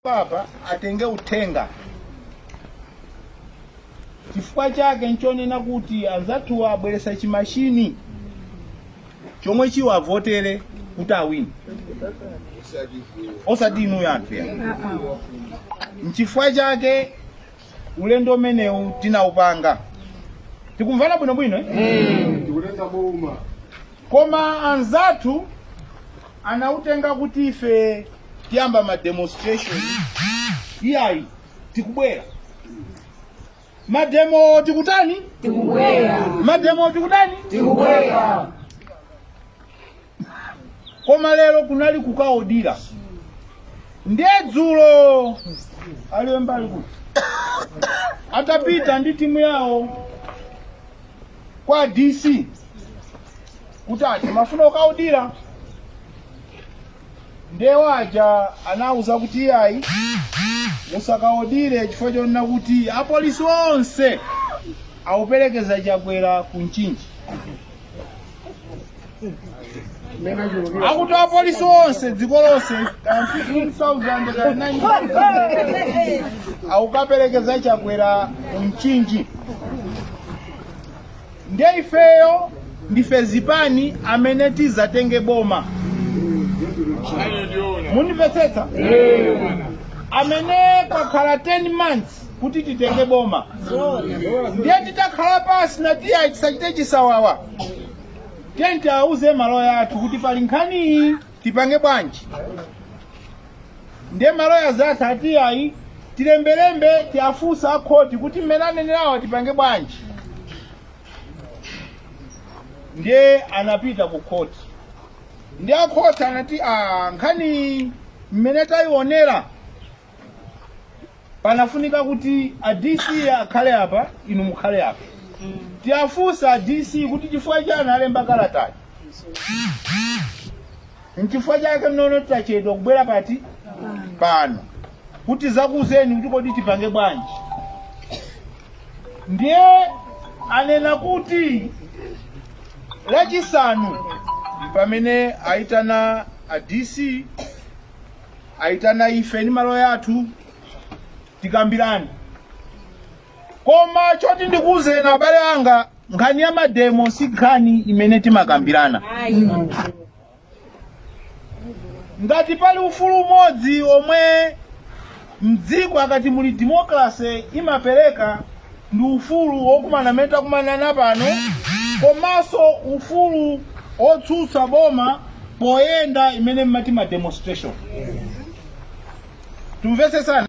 Apa atenge uthenga. Chifukwa chake nchonena kuti anzathuwa abweresa chimashini chomwe chiwavotere kuti awine, osati inuyo anthu ya. Nchifukwa chake ulendo umenewu tinawupanga. Tikumvana bwinobwino, eh? Tikutenga boma. Koma anzathu anautenga kuti ife tiyamba ma demonstration. Iyayi, tikubwera mademo. Tikutani? Tikubwera. Mademo tikutani? Tikubwera. Koma lero kunali kukaodira. Ndiye dzulo aliwe mbali kuti atapita ndi timu yawo kwa DC kuti ati mafuna kukaodira, ndiye waja anauza kuti iyayi, musakaodire, chifukwa chonena kuti apolisi onse auperekeza Chakwera ku Mchinji. Akuti apolisi onse dziko lonse, ka 15,000 ka 9,000, aukaperekeza Chakwera ku Mchinji. Ndiye ifeyo ndife zipani amene tizatenge boma, mundimvetsetsa? Amene kwakhala 10 months kuti titenge boma. Ndiye titakhala pasi natiya tisachite chisawawa, tiye tiauze maloya athu kuti pali nkhaniyi, tipange bwanji? Ndiye maloya zathu atiyayi, tilembelembe, tiafunsa akhoti kuti mmene anenerawa tipange bwanji. Ndiye anapita ku khoti, ndi akhoti anati a nkhani mmene tayionera panafunika kuti a DC akhale apa, inu mukhale apa, tiafunsa a DC kuti chifukwa chani alemba kalatayi. Nchifukwa chake mnono tachedwa kubwera pati pano kuti zakuuzeni kuti kodi tipange bwanji. Ndiye anena kuti Lachisanu pamene aitana a DC, aitana ife ndi maloya athu, tikambirane. Koma choti ndikuwuzeni abale anga, nkhani ya mademo si nkhani imene timakambirana. Ngati pali ufulu umodzi omwe mdziko akati muli democracy imapereka, ndi ufulu wokumana amene takumanana pano, komanso ufulu otsutsa boma poyenda, imene mmati ma demonstration. Tumvetsetsana?